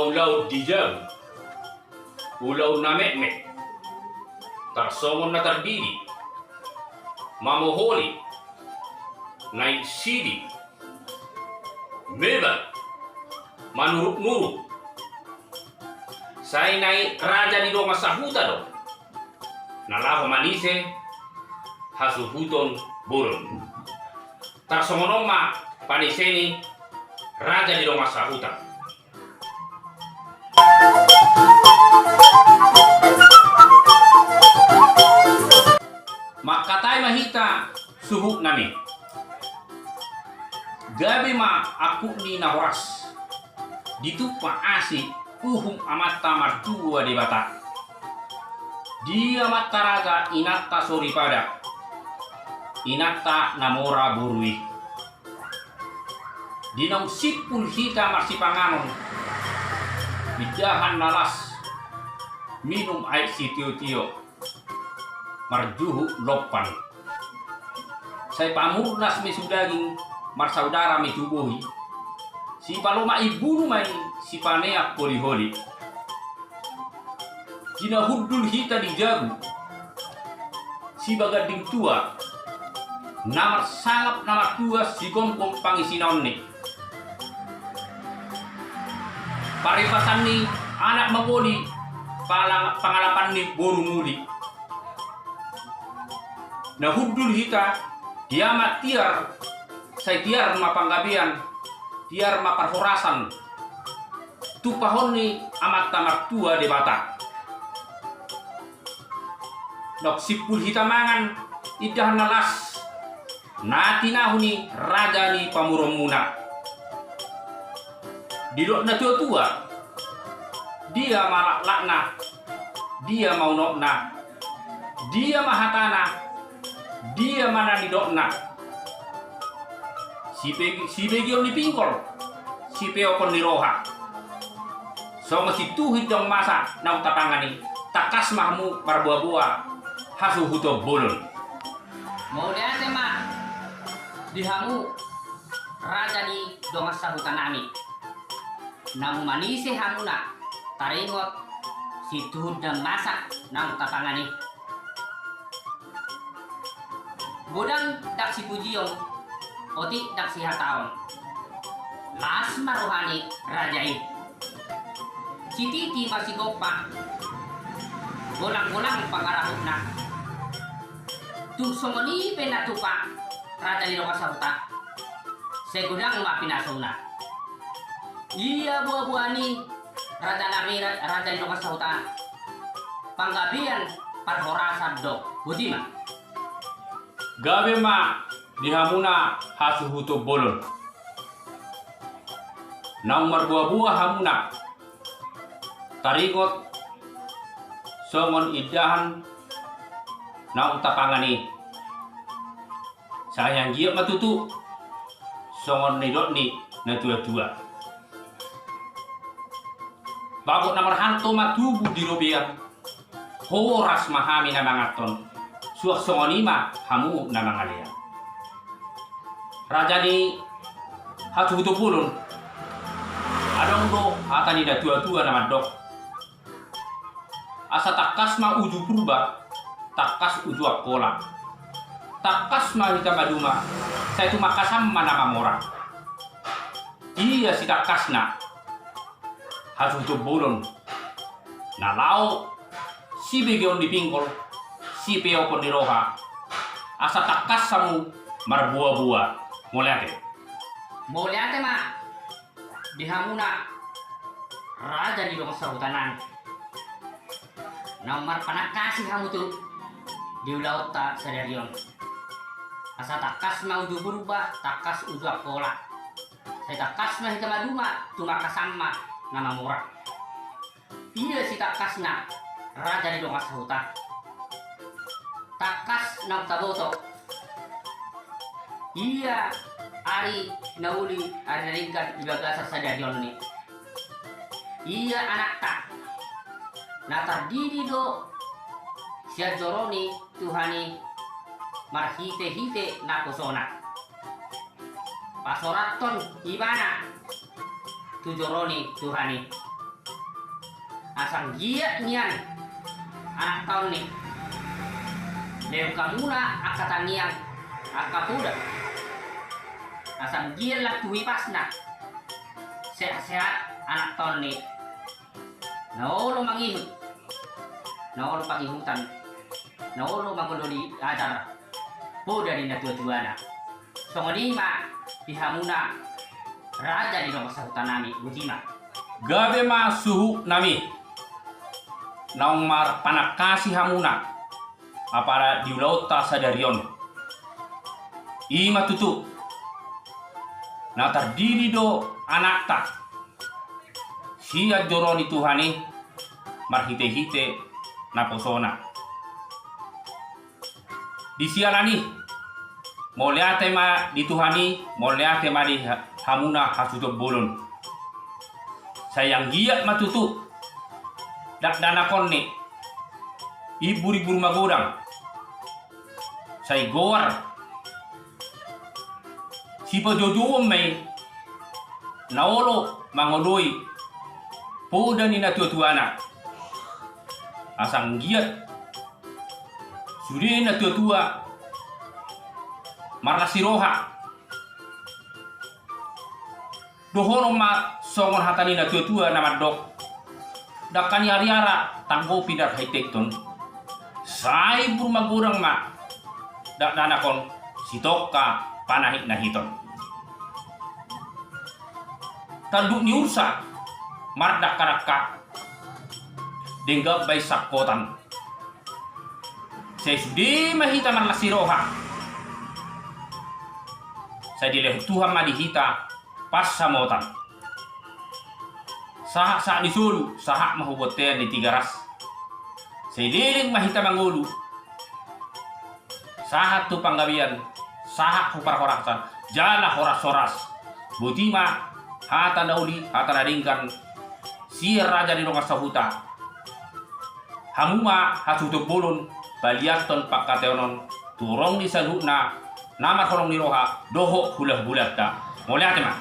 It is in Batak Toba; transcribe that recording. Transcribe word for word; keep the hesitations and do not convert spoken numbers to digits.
Ulaon di jabu, ulaon na metmet, tarsongon na tardidi, mamoholi, naeng sidi, mebat, manuruknuruk. Sai na i raja ni dongan sahuta do na laho manise hasuhuton bolon. Tarsongon on ma panise ni raja ni dongan sahuta. Mangkatai ma hita suhutnami. Gabe ma angkup ni na horas, ditumpak asi uhum Amanta Martua Debata. Dia amanta raja, inanta soripada, inanta na mora boru i. Di naung simpul hita marsipanganon, indahan na las, minum aek sitiotio, marjuhut lompan. Sai pamurnas ma i tu daging, marsaudara ma i tu bohi. Sipalomak imbulu ma i, sipaneang holiholi. Di na hundul hita di jabu, sibaganding tua, na marsangap na martua sigomgom pangisinaonni. Paripasan ni anak mangoli, pala-, pangalapan ni boru muli. Na hundul hita, dia ma tiar, sai tiar ma panggabean, tiar ma parhorasan, tumpahon ni Amanta Martua Debata. Naung simpul hita mangan indahan na las, na tinahu ni raja ni pamoruonmuna. Didok na tuatua, dia ma laklakna, dia ma unokna, dia ma hatana, dia ma na nidokna. Sibe-, sibegeon ni pinggol, sipeopon ni roha. Songon situhu indahan masa naung tapangan i, tangkas ma hamu marboaboa hasuhuton bolon. Mauliate ma di hamu raja ni dongan sahutanami. Naung manise hamuna taringot situhu indahan masa naung tapangan i. Godang ndang sipujion, otik ndang sihataon. Las ma roha ni raja i. Sititi ma sigompa, golanggolang pangarahutna. Tung songon i pe na tupa raja ni dongan sahuta, sai godang ma pinasuna. Ia boaboa ni raja nami, raja ni dongan sahuta, panggabean parhorasan do. Boti ma. Gabe ma di hamuna hasuhuton bolon. Naung marboaboa hamuna taringot songon indahan naung tapangan i. Sai anggiat ma tutu songon nidok ni na tuatua. Bagot na marhalto ma tubu di robean, horas ma hami na manganhon, suang songon i ma hamu na mangalean. Raja ni hasuhuton bolon, adong do hata ni na tuatua na mandok: Asa tangkas ma uju Purba, tangkas uju Angkola. Tangkas ma hita maduma, sai tumangkasan ma na mamora. Ia sitangkasna hasuhuton bolon, na laho sibegeon ni pinggol, sipeopon ni roha, asa tangkas hamu marboaboa. Mauliate. Mauliate ma di hamuna raja ni dongan sahuta nami. Naung marpanangkasi hamu tu di ulaonta sadari on. Asa tangkas ma uju Purba, tangkas uju Angkola. Sai tangkas ma hita maduma, tumangkasan ma na mamora. Ia sitangkasna raja ni dongan sahuta. Tangkas naung taboto, ia ari na uli, ari na denggan di bagasan sadari on i. Ia anakta na tardidi do sian joro ni Tuhan i marhitehite naposona. Pasorathon ibana tu joro ni Tuhan i. Asa anggiat nian anakta on ni, lehon hamuna angka tangiang, angka poda. Asa anggiat lam tu hipasna, sehat-sehat anakta on ni, na olo mangihut, na olo pangihutan, na olo mangoloi ajar poda ni natuatuana. Songon i ma di hamuna raja ni dongan sahuta nami, botima. Gabe ma suhut nami, naung marpanangkasi hamuna apala di ulaonta sadari on. I ma tutu, na tardidi do anakta sian joro ni Tuhan i marhitehite naposona. Di siala ni i, mauliate ma di Tuhan i, mauliate ma di ha-, hamuna hasuhuton bolon. Sai anggiat ma tutu dakdanak on ni, imbur-imbur magodang. Sai goar sipajojouon ma i, na olo mangoloi poda ni natuatuana. Asa anggiat sude natuatua marlas ni roha. Dohonon ma songon hata ni natuatua na mandok: Dangka ni ariara tanggopi na marhitehithon, sai imbur magodang ma dakdanak on, sitongka panahitnahiton. Tanduk ni ursa mardangkadangka, denggan baen sangkotan. Sai sude ma hita marlas ni roha, sai dilehon Tuhan ma di hita pansamotan. Sahat-sahat ni solu, sahat ma hu bontean ni Tigaras. Sai leleng ma hita mangolu, sahat tu panggabean, sahat hu parhorasan, jala horas-horas. Botima hata na uli, hata na denggan sian raja ni dongan sahuta. Hamu ma hasuhuton bolon, paliathon pangkataion on tu horong ni saluhutna na marholong ni roha dohot hulahulanta. Mauliate ma.